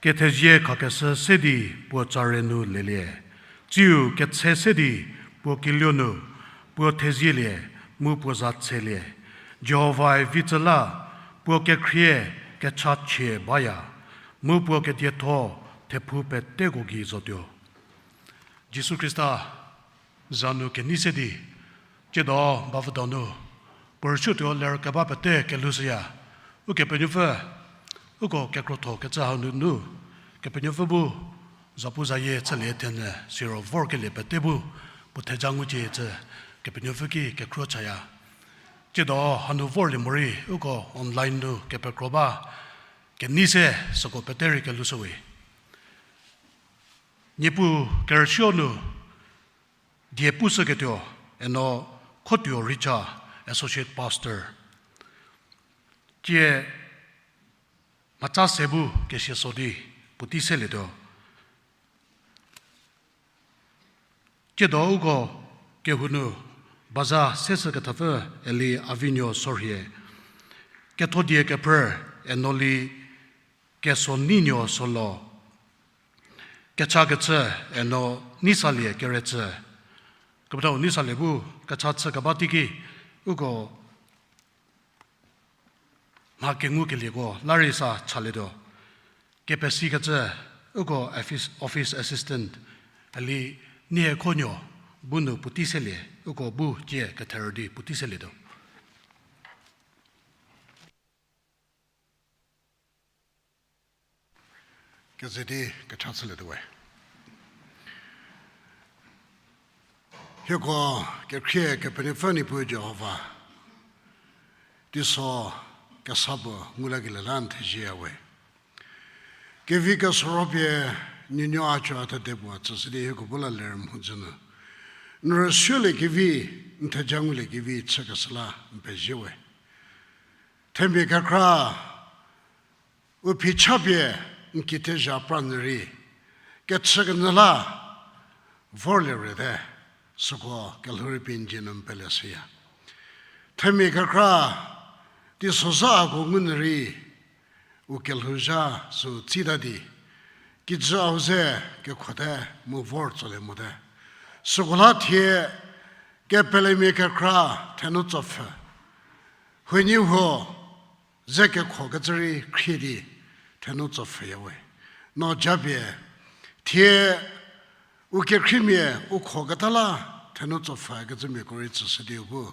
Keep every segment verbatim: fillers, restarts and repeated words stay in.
Kethezie khakeshü se di puo tsare nu lelie, tsiu ketshe se di puo kiluo nu puo thezielie mu puo za tselie. Jihovae vi tsü la, puo kekhrie kechachie baya, mu puo kedietho thephou peteko gei zotuo. Jisu Khrista za nu kenei se di, tsiedo bavüdo nu, puo rüsuotuo ler keba pete kelhoushüya. Ukepenuopfü, uko kekrotho kecü hanu nu, Kepenuopfü bu zapuzayie chülie thenyü siro vorkelie pete bu puo theja ngucie cü Kepenuopfü ki kekhruo chaya. Tsiedo hanu vorlie morei uko online nu kepekro ba kenei se süko pete rei kelhoushüwe. Niepuu kerüsuo nu die pushüketuo, eno Khotuo Richa, Associate Pastor. Tsie mhatsa se bu kesia so di puotei selietuo. Tsiedo uko kehou nu baza seshü kethapfü Eli Avinuo Sorhie, Kethodie Kephrü, eno Li Kesonuo Solo, Kechakechü, eno Neisalie Keretsü. Kepethau Neisalie bu kecha chü keba teiki uko mha kengukelieko la rei sa chalietuo. Kepesikecü uko office, office assistant Eli Niekhonuo bu nu puotei selie, uko bu tsie ketherü di puotei selietuo. Keze di kecha chülietuo we. Hieko kekhrie Kepenuopfü Niepuu Jihova, teiso kesa puo ngulakelie la n thezie ya we. Kevi kesorou pie nuonuo a co a thede puo tsüshü di hieko bu la ler mhodzü nu, n rüsuoliekevi, n theja nguliekevi chükeshü la n pezie we. Themia kekra u phichapie n kithezha pra nyü rei kechükenyü la vorlie rüte, süko kelhou rei pie n dzie nu n pele shüya. Themia kekra teisozha hako ngunyü rei u kelhouzha sü tsita di, kijü hau ze kekhote mu vor tsolie mote. Süko la thie kepelemia kekra thenou tsopfü, huoniehuo ze kekhokecü rei khrie di thenou tsopfüya we. No japie thie u kekhriemia u khoketa la thenou tsopfükecümiako rei tsüshü di u bu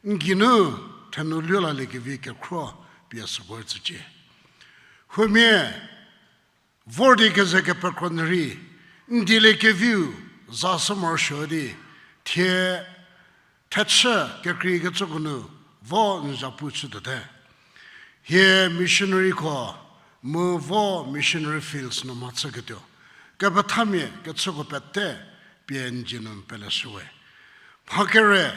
n geinu thenou luolaliekevi kekhro pie süko rei tsücie. Huomia vor di keze kepekro nyü rei n dieliekeviu za shü morosuo di thie thechü kekreikecüko nu vo n zhapu chütuote. Hie missionaryko mu vo missionary fields nu mhachüketuo kepethamia kechüko pete pie n dzie nu n pele shüwe. Mha kere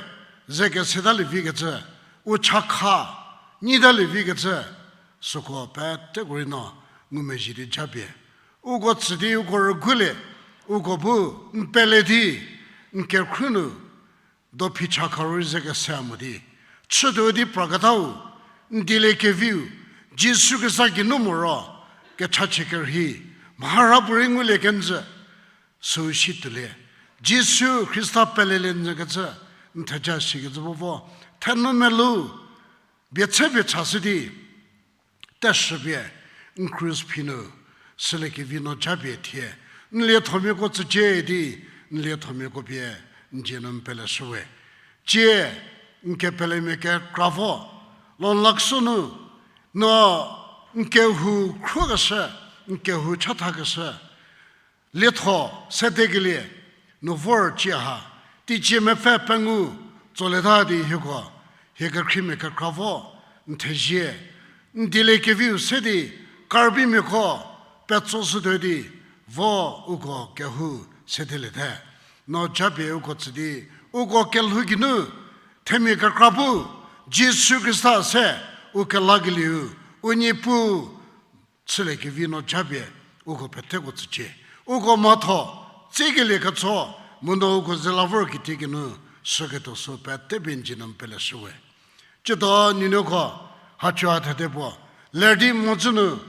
ze kesetalie vikecü, u chakha nyidalie vikecü, süko peteko rei no ngumezhie di japie uko tsü di uko rüguolie, uko bu n pele di n kekhruo nu do phichakha rei ze kese mo di chütuo di praketau n dieliekeviu Jisu Khrista geinu moro kechachie kerhei mhara puorei ngulie kenjü süu si tuolie. Jisu Khrista pelelie nyükecü n theja sikecü vo vo thenou melou biechapie chashü di teshüpie n krus phi nu süliekevi no japie thie n liethomiako tsücie di n liethomiako pie n dzie nu n pele shüwe. Tsie n kepelemia kekra vo Longlaksü nu no n kehou khruokeshü, n kehou chathakeshü lietho sedekelie nu vor cie ha, teicie mepfü pengou tsolieta di hieko hie kekhriemia kekra vo n thezie n dieliekeviu se di Karbimiako petsoshütuo di vo uko kehou sedeliete. No japie uko tsü di uko kelhou geinu themia kekra bu Jisu Khrista se u kelakelieu u Niepuu chüliekevi no japie uko peteko tsücie. Uko mhatho tsikelie ketso mu no uko ze la vor kitiekinu süketuo sü pete pie n dzie nu n pele shüwe. Tsiedo nuonuoko hacoa thede puo ler di mhodzü nu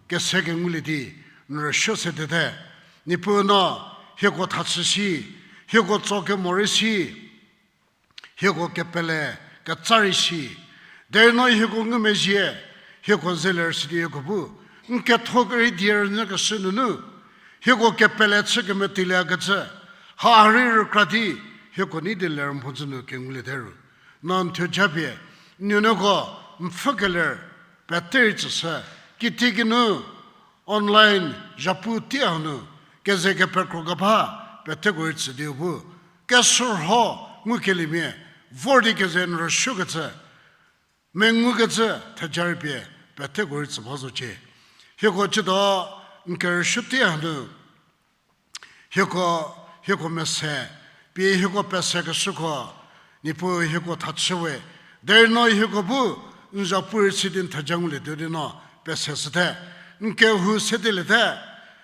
kese kengulie di n rüsuo se tete. Niepuu no hieko thachü si, hieko tso kemo rei si, hieko kepele ketsa rei si. Derei no hieko ngumezhie, hieko zeler sidi hieko bu n ketho kerhei die rünyükeshü nunu, hieko kepele chü kemetilieyakezhü, ha rei rükra di hieko nei di ler mhodzü nu kenguliete ru. No n thuo japie, n nuonuoko n pfhü keler pete rei tsüshü, kitiekinu online zhapu tei hanu keze kepekro keba peteko rei tsü di u bu, kesorho ngukeliemia vor di keze n rüsuokecü, mengukecü theja rei pie peteko rei tsü ba zocie. Hieko ciedo n kerüsuo tei hanu hieko, hieko mese, pie hieko pesekeshüko, Niepuu hieko thachü we, derei no hieko bu n zhapu rei si di n theja ngulietuo di no pese shüte, n kehou se dieliete,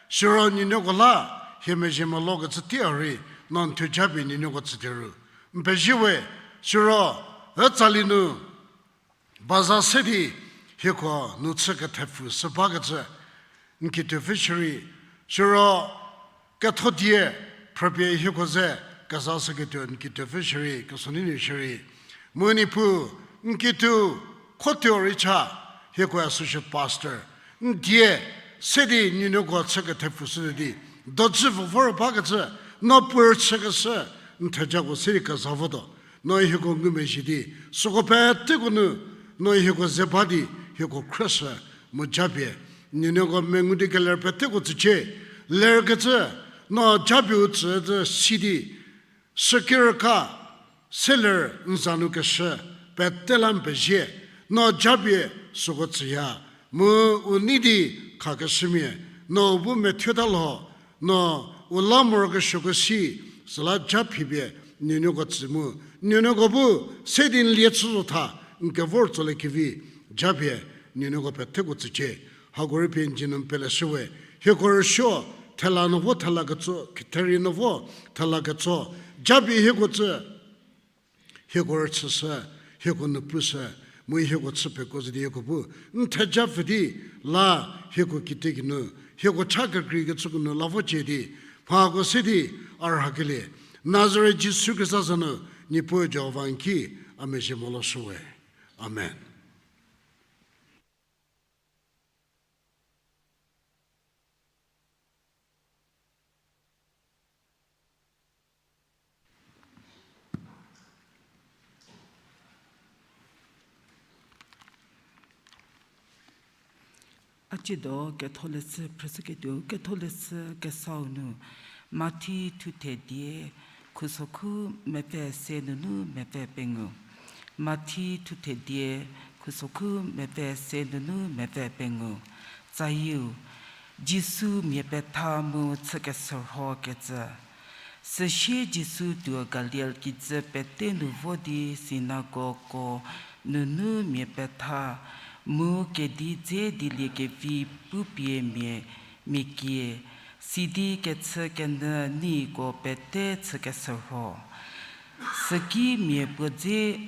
siro n nuonuoko la hie mezhie melokecü tei rei, no n thuo japie n nuonuoko tsütie ru. N pezie we, siro, ütsali nu baza se di hieko nu chü kethepfü shü bakecü n kituopfü shierei, siro ketho die phrüpie hieko ze kezashüketuo n kituopfü shierei, kesoninu shierei. Mu Niepuu, n kituo khotuo rei cha, hieko associate pastor, n die se di n nuonuoko chü kethepfü shüte di, dojü vo vor bakecü, no puo rüchükeshü n thejako se di keza votuo. No hieko ngumezhie di, süko peteko nu, no hieko ze ba di, hieko khrüshü, mu japie n nuonuoko mengu di keler peteko tsücie, lerkecü, no japie u tsüzhü si di, süki rüka, seler n za nu keshü, pete la n pezie, no japie süko tsüya, mu u nei di khakeshümia, no u bu methuota lho, no u la morokesuoko si, süla ja phipie n nuonuoko tsü mu, n nuonuoko bu se di n lie chü zotha, n kevor tsoliekevi, japie n nuonuoko peteko tsücie. Hako rei pie n dzie nu n peleshü we, hieko rüsuo, thela nu vo thela ketso, theri nu vo thela ketso, japie hieko tsü, hieko rüchüshü, hieko nu pushü, mu hieko chü pekuo zhü di hieko bu n theja pfü di, la hieko kitiekinu, hieko cha kekreikecüko nu la vocie di, mhako se di a rhakelie, Nazaret Jisu Khrista za nu, Niepuu Jihova n ki, a mezhie moloshü we. Amen. A ciedo ketholeshü phrüshüketuo, ketholeshü kesau nu, Mathi thuthe die, khusokhu mepfü se nunu mepfü pengou. Mathi thuthe die, khusokhu mepfü se nunu mepfü pengou. Tsayieu, Jisu mia petha mu chükeshürhokecü. Süsie Jisu tuo Galil kijü pete nu vo di sinagogko nunu mia petha, mu kedi dze dieliekevi pupie mia, mia kie, sidi kechükenyü nieko pete chükeshürho. Süki mia puo dze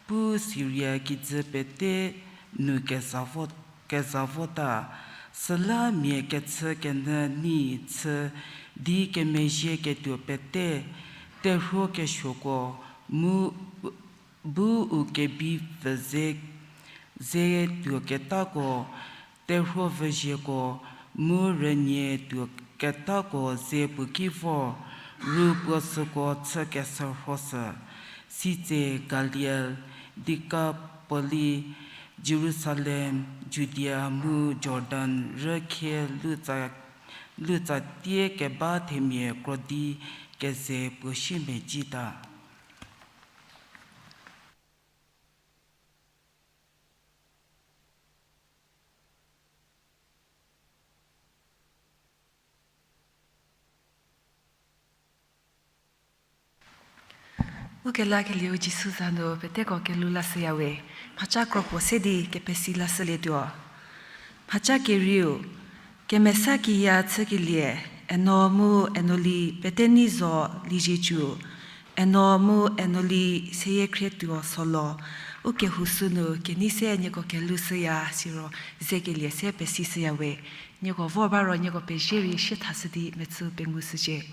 pu Siria kijü pete nu keza vo, keza vota, süla mia kechükenyü ni chü di kemezhieketuo pete, terhuo kesuoko mu bu u kebi pfü ze, ze tuoketako, terhuo vüzieko, mu rünie tuoketako ze puo ki vor, ru puo süko chükeshürhoshü. Sitse Galil, Dekapoli, Jerusalem, Judia mu Jordan rükhie lutsa, lutsatie keba themia krodi keze puo siemedzita. Ukelakelieu Jisu za nu peteko kelhou lashüyawe, mhaca kropuo se di kepesi lashülietuo. Mhaca kerieu, kemesa kiya chükelie, eno mu enoli pete nei zo liziecü, eno mu enoli seyie khrietuo solo, ukehou sünu kenei se nieko kelhou shüya siro, zekelie se pesishüyawe. Nieko vor ba ro nieko pezie rei sie thashü di metsü pengou shücie.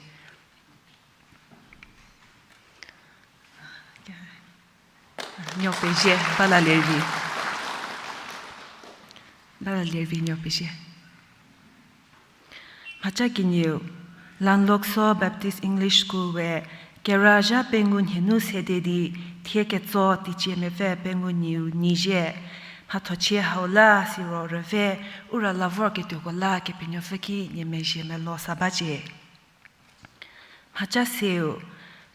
Nuo pezie, balalie rei. Balalie rei nuo pezie. Mhaca kenieu, Lanlokso Baptist English School we kera zha pengou nhie nu sede di thie ketso teicie mepfü pengou nyieu nyizie, mhathochie hau la siro rüve u ra la vorketuoko la Kepenuopfü ki nie mezhie melo sa bacie. Mhaca seu,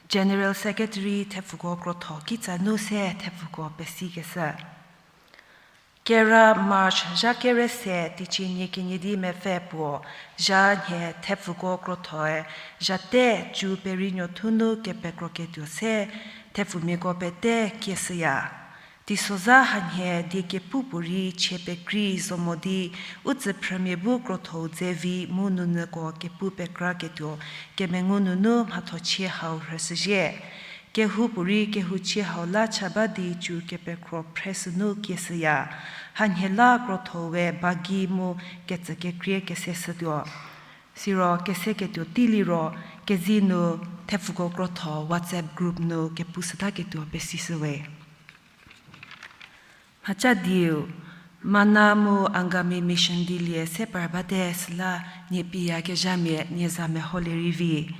General Secretary thepfuko krotho kitsa nu se thepfuko pesikeshü. Kera March zha kere se teicie nie kenie di mepfü puo zha nhie thepfuko krothoe zha te cü perienuo thu nu kepekroketuo se thepfumiako pete kieshüya. Teisozha hanhie die kepu puorei chie pekrei zo mo di u tsüphrümia bu krotho-u dze vi mu nunyüko kepu pekraketuo kemengu nunu mhathochie hau rhüshüzhie. Kehoupuorei kehouchie hau la cha ba di cü kepekro phre sünu kieshüya. Hanhie la krotho we bagi mu ketsü kekrie kese shütuo. Siro keseketuo tei liro kezi nu thepfuko krotho WhatsApp group nu kepu shütaketuo pesishüwe. Mhaca dieu, Mana mu Angami Mission dilie se par bate süla nie piyakezhamia nie za meholie rei vi.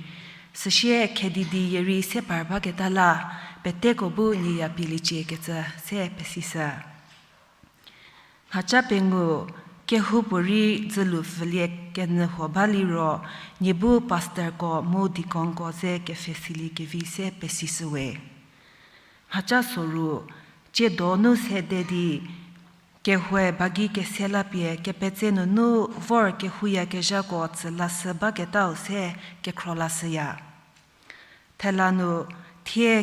Süsie khedi di yie rei se par baketa la, peteko bu nie ya pieliecie kecü se pesishü. Mhaca pengou, kehoupuorei dzülu pfülie kenyü huo ba liro, nie bu pastorko mu deaconko ze kepfhesilie kevi se pesishüwe. Mhaca soru, tsiedo nu sede di, kehoue bagi kese la pie kepetse nunu vor kehouyakezhako tsü lashü baketau se kekhro lashüya. Thela nu, thie